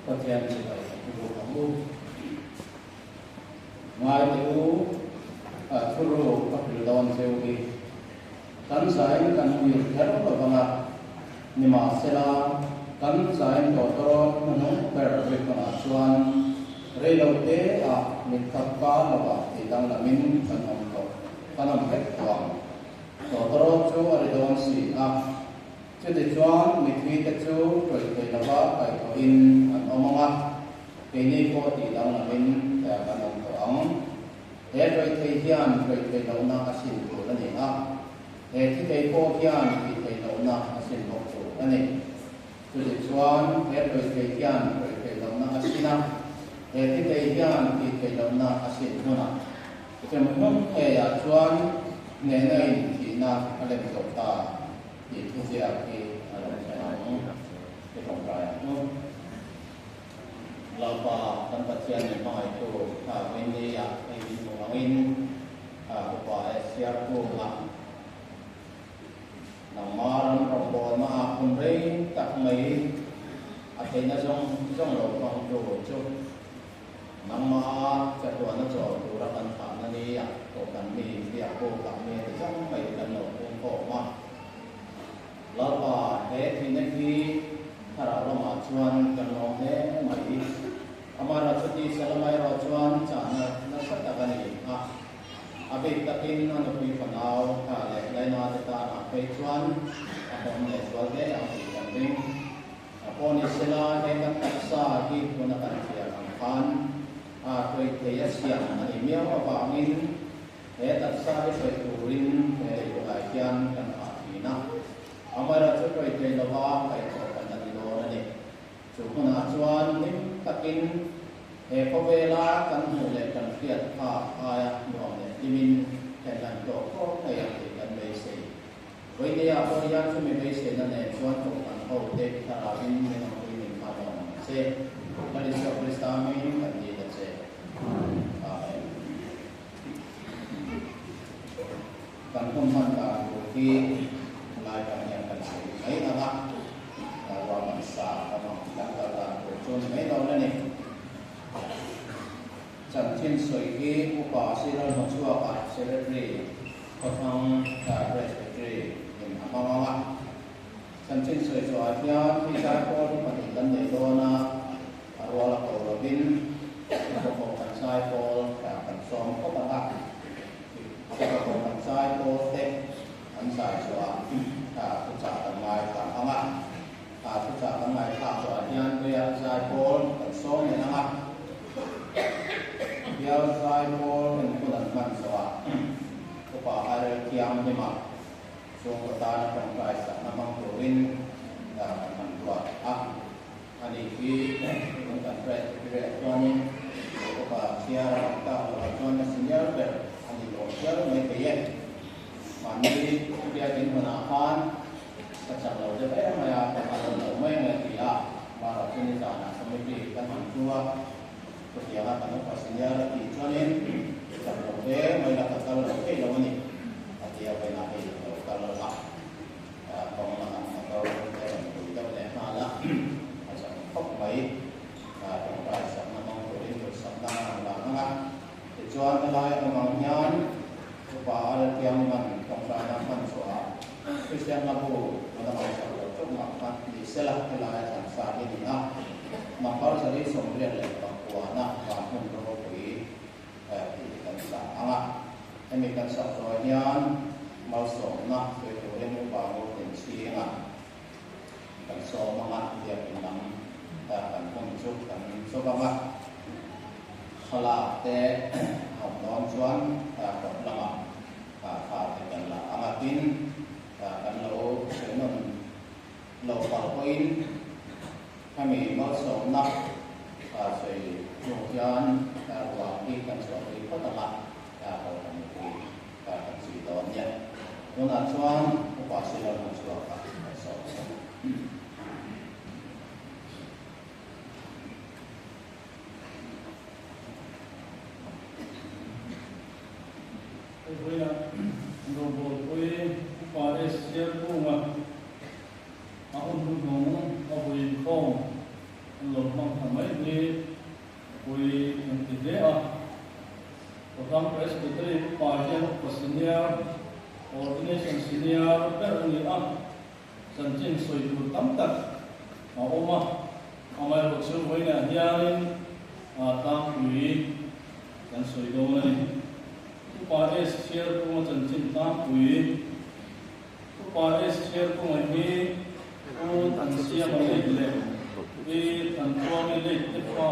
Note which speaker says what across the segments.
Speaker 1: Pathian chibai i buk ang u. Ngai teh u, a thuruk ka hrilh dawn cheu hi. Kan zain kan muhil kher lo vang a, nimahsela kan zain tawtawrawt hnuhnung ber rikhawngah chuan reilo te ah mitkhap kar lovah tih danglamin kan awm tawh, kan awm vek tawh ang. Tawtawrawt chu a ri dawn si a. Chutichuan mithite chu tawih thei lova kaihthawhin an awm ang a, keini pawh tih danglamin kan awm tawh ang. He tawih thei hian tawih thei lohna a sin tur a ni a, he thi thei pawh hian thi thei lohna a sin bawk tur a ni. Chutichuan he tawih thei hian tawih thei lohna a sin a, he thi thei hian thi thei lohna a sin hmunah hremhmun ngeiah chuan hnehna in thihna a lem zawh ta. Tih thuziak hi a lo thleng ang. I tawngtai ang u. Lalpa kan Pathian min hmangaihtu kha Winnie-a hei min hmu angin upa e siar kunga nangma ram rawngbawlna ah hun rei tak mai a theihna zawng zawng lo hmangtu chu Nangmah chatuahna chawl tura kan thahna ni ah pawh kan mi biak puk ah mi ti zawng mai kan lo pung khawm a. Lalpa, he thihna hi thlarau lamah chuan kan lawm hle mai. Amaherawh chuti Salama erawh chuan chahna nasa tak a ni a. A bik takin a nupui fanau tha leh Laina te tanah phei chuan a hawm leh zual hle ang tih kan ring. A pawh ni sela, he kan taksa hi tuna kan thiam ang khan a tawih thei a siam a nih miau avangin he taksa hi sawi turin he leitunah hian kan hah thin a. Amaherawhchu tawih thei lova kaihthawh kan la ni dawn a ni. Chu hmunah chuan hlim takin he khawvela kan hmuh leh kan hriat phak aia nuam leh hlimin thlenhlan tawh khawp ngei ang tih kan beisei. Vawinia pawh hian chumi beiseina nen chuan Kohhran ho te thlarauin min awmpui min kha dawn ang che. Lal Isua Krista hmingin kan dil a che. Amen. Kan hun hman dan tur hi lai kan hian kan sawi mai ang a, ruahman sa kan awm kan kal dan tur chu ni mai dawn a ni. Chanchin sawi hi Upa Siral Hmachhuaka Secretary Khawthlang Presbytery in a hmang ang a. Chanchin sawi chhuahah hian hei zai pawl hi pahnih kan nei dawn a, a rual a ko lovin Upa kan zai pawl kan sawm phawt ang a. Upa kan zai pawl te an zai chhuahah thuchah kan ngaithla ang a. Thuchah kan ngaithlak chhuahah hian Bial zai pawl kan sawm leh ang a. Bial zai pawl en hun an hman zawhah Upa Arel Thianghlima chhungkaw tana tawngtai sakna hmang turin kan han ruat a. Ani hi tun kan Presbytery-ah chuanin Upa chhiar a awm tak lovah chuan a senior ber a ni tawh hial mai thei e. Mahni biakin hmunah khan Ka chak lo deuh em mai a, ka kal lo mai mai a ti a. Mahrawh chu nizanah committee kan han thu a, chutianga kan upa senior a tih chuanin chak lo hle mai la ka kal lo thei lo a ni a ti a, vawiinah hei ka lo kal a, kawng lamah motor te rawn pui deuh leh nghal a, a chak khawp mai. Tawngtai sakna hmang turin duhsakna a rawn lang ang a, tichuan helai awm ang hian upa a la tiangman tawngtaina hman chhuah Kristian hlabu a la ngaihsak lo chauh mah kha ni sela helai a thlan sa hi a ni a, number 188 na van hmun ropui tih kan sak ang a. Hemi kan sak zawh hian malsawmna sawi turin upa ngurtin chhinga kan sawm ang a, biakin lam kan hun chu kan chawp ang a, thlalak te a awm dawn chuan kawt lamah thla te kan la ang a, tin kan lo sawi nawn lo palh pawhin hemi malsawmna sawi hnu hian ruah hi kan chhuahpui phawt ang a, Kohhran mipui kan zui dawn nia. Tunah chuan Upa Silo Hmuchhuaka kan sawm ang e.
Speaker 2: Hei Robawlpui Upa S. Sialkunga a hun hnuhnung a vui inkhawm an lo hmang kha. ta mai hi pui an ti hle a. Khawtlang Presbytery upa hian upa senior, ordination senior ber a ni a, chanchin sawi tur tam tak a awm a, amaherawhchu vawiinah hianin tlangpui kan sawi dawn a ni. Upa S Chhiarkunga chanchin tlangpui. Upa S Chhiarkunga hi Pu Thansiama late leh Pi Thantluangi late te fa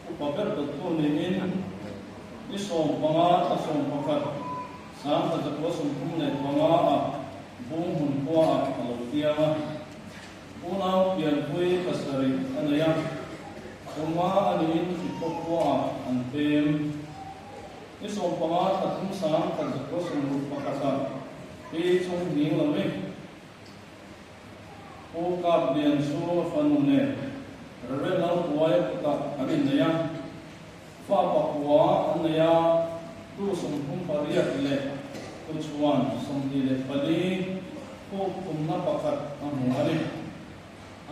Speaker 2: upa ber dawttu niin ni 15 thla 11 1935 ah Bunghmun khua ah a lo piang a. Unau pianpui pasarih a nei a, chunga a niin Hriphaw khua ah an pem. Ni 15 thla thum 1961 ah Pi Chung Hning lo i Pu Kap Lian Chu a fanu nen Reverend Lalpuai kutah an innei a, fa pakua an nei a, tu 38 leh tuchhuan 24 khuk thumna pakhat a hmu a ni.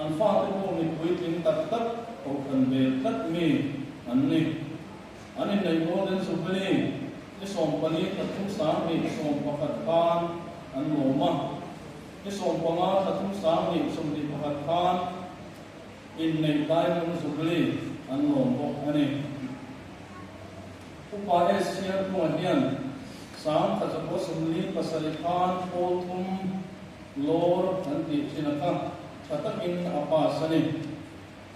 Speaker 2: An fate pawh mi puitling tak tak kohhran ve tlat mi an ni. An inneih Golden Jubilee ni 14 thla thum 2011 khan an lawm a. Ni 15 thla thum 2021 khan inneih Diamond Jubilee an lawm bawk a ni. Upa S Chhiarkunga hian 1947 khan pawl thum lawr an tih thin a kha tha takin a pass a ni.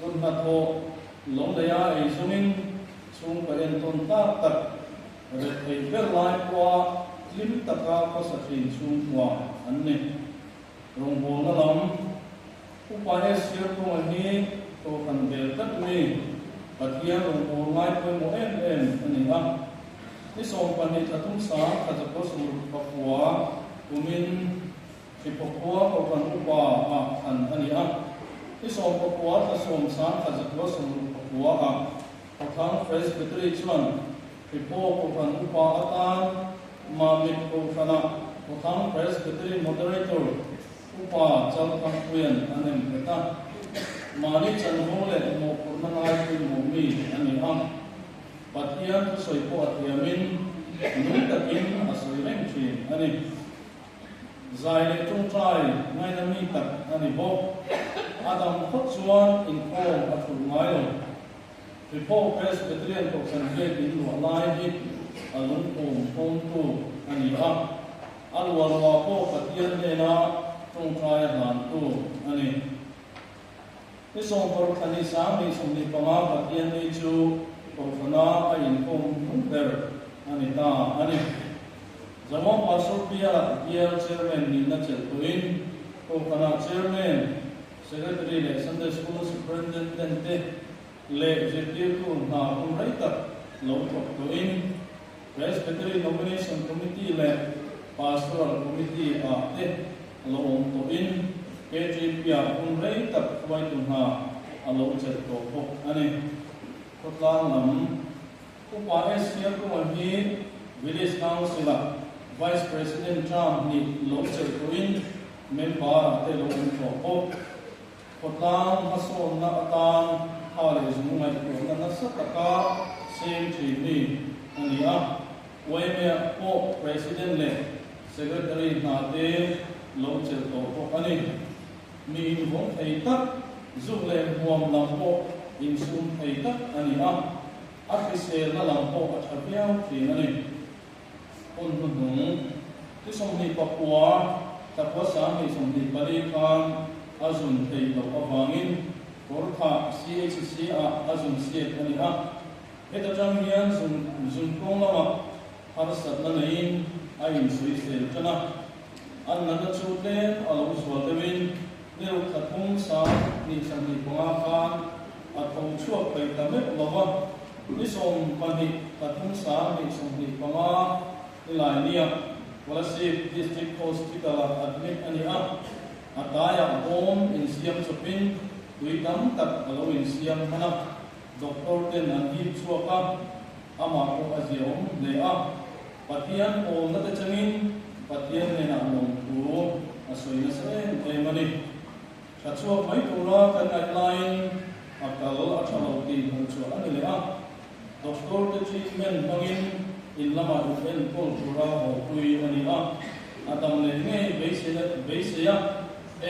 Speaker 2: Kut hnathawh lo neia ei zawngin chhungkaw entawn tlak tak ret theih ber lai pawha tlim taka khawsa thin chhungkua an ni. Rawngbawlna lam Upa S Chhiarkunga hi Kohhran bel tlat mi Pathian rawngbâwl ngai pawimawh em em a ni a. Ni 12 thla thum 1969 kumin Hriphaw khua Kohhran Upa ah thlan a ni a. Ni 19 thla 10 1969 ah Khawthlang Presbytery chuan Hriphaw Kohhran Upa atan Mamit Kohhrana Khawthlang Presbytery Moderator Upa Chalthangpuia'n a nem nghet a. Mahni chanvo leh mawhphurhna ngai pawimawh mi a ni a. Pathian thusawi pawh a thiamin nung takin a sawi reng thin a ni. Zai leh tawngtai ngaina mi tak a ni bawk. A dam phawt chuan inkhawm a thulh ngai lo. Hriphaw Presbyterian Kohhran Gate in luah lai hi a lungpum khawmtu a ni a. A luah luah pawh Pathian hnena tawngtai a hlantu a ni. Ni 16 thla ni 2025 Pathian ni chu Kohhrana a inkhawm hnung ber a ni ta a ni. Zawng Pastor Biala Bial Chairman nihna chelh tuin Kohhrana Chairman, Secretary leh Sunday School Superintendent te leh zirtirtu hna hun rei tak lo thawk tuin Presbytery Nomination Committee leh Pastoral Committee ah te lo awm tawhin KTP-ah hun rei tak hruaitu hna a lo chelh tawh bawk a ni. Khawtlang lam Upa S Sialkunga hi Village Council-ah Vice President term hnih lo chelh tawhin member-ah te lo awm tawh bawk. Khawtlang hmasawnna atan tha leh zung ngaihtuahna nasa taka seng thin mi a ni a. YMA-ah pawh President leh Secretary hna te lo chelh tawh bawk a ni. Mi invawng thei tak, zuk leh hmuam lam pawh insum thei tak a ni a, a hriselna lam pawh a tha viau thin a ni. Hun hnuhnung ni 29 thla 2024 khan a zun theih loh avangin Kawrthah CHC-ah a zun siat a ni a. Heta tang hian zun zun kawng lamah harsatna neiin a insawisel tan a. An natna chu tlem a lo zual deuhin ni ruk thla thum 2025 khan a tho chhuak thei ta meuh lo va. Ni 12 thla thum 2025 ni lai nia Kolasib District Hospital-ah admit a ni a. A taiah bawm insiam chawpin tui tam tak a lo insiam hman a. Doctor ten an hip chhuak a, amah pawh a ziaawm hle a. Pathian awmna te changin Pathian hnenah lawmthu a sawi nasa em em a ni. Tha chhuak mai tura kan ngaih laiin a kal a tha lo tih hmuh chhuah a ni leh a. Doctor te treatment hmangin in lamah in enkawl tura hawpui a ni a, a dam leh ngei beisei a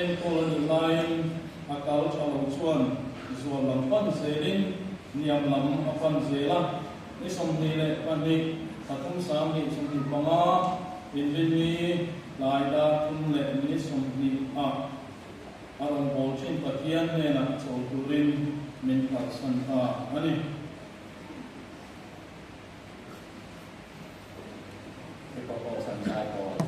Speaker 2: enkawl a nih laiin a kal tha lo chuan zual lam pan zelin hniam lam a pan zel a, ni 22 thla 3 2025 Inrinni tlai dar 3 minute 20 ah a rawngbâwl ṭhin Pathian hnenah chawl turin min kalsan ta a ni.
Speaker 1: Mipa pawh san zai pawl.